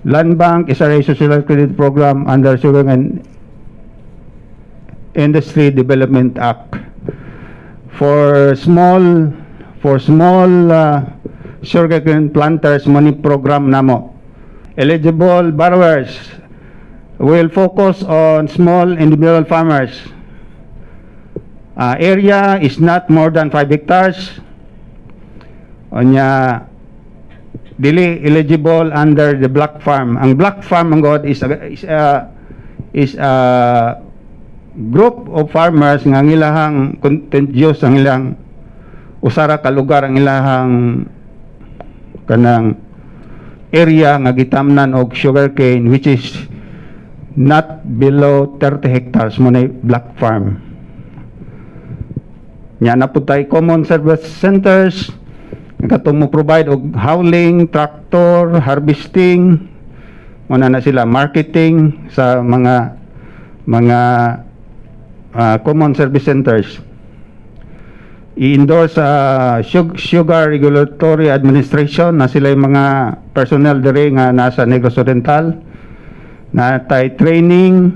Land Bank SRA Social Credit Program under Sugar and Industry Development Act. For small sugarcane planters, mao ni program namo. Eligible borrowers will focus on small individual farmers. Area is not more than 5 hectares. Unya dili eligible under the block farm. Ang block farm man gud is a group of farmers nga ang ilahang contiguous ang ilang usa ra ka lugar, ang ilahang kanang area nga gitamnan og sugarcane, which is not below 30 hectares. Mao na block farm. Nya naa pud tay common service centers katong mo provide og hauling, tractor, harvesting, mao na sila, marketing sa mga common service centers. I-endorse sa Sugar Regulatory Administration na sila yung mga personnel diri nga nasa Negros Oriental naa tay training,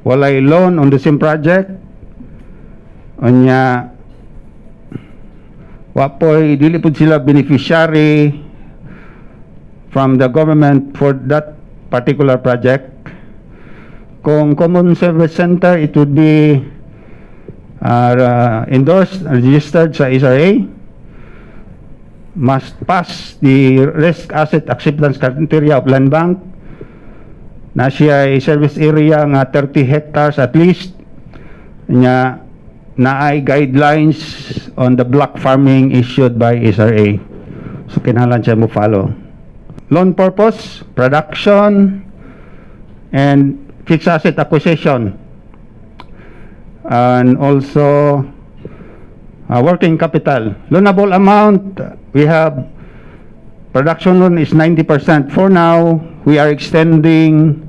walay loan on the same project. Unya wa poy, dili pud sila beneficiary from the government for that particular project. Kung common service center, it would be endorsed, registered sa SRA, must pass the risk asset acceptance criteria of Land Bank, naa siya ay service area nga 30 hectares at least, nya naay guidelines on the block farming issued by SRA. So kinahanglan siya mo follow. Loan purpose, production, and fixed asset acquisition. And also working capital. Loanable amount, we have production loan is 90%. For now, we are extending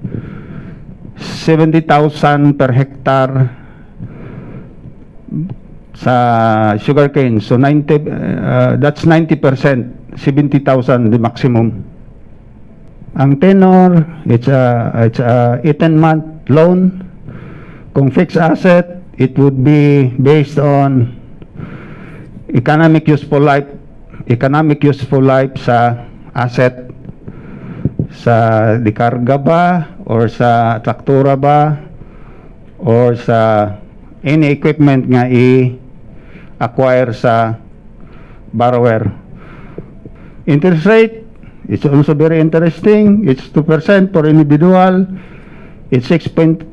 70,000 per hectare sa sugarcane. So 90, that's 90%, 70,000 the maximum. Ang tenor, it's a 18-month loan. Kung fixed asset, it would be based on economic useful life sa asset, sa dikarga ba or sa traktora ba or sa any equipment nga i-acquire sa borrower. Interest rate, it's also very interesting. It's 2% for individual. It's 6.5%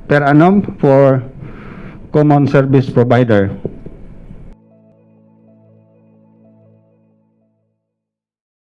per annum for common service provider.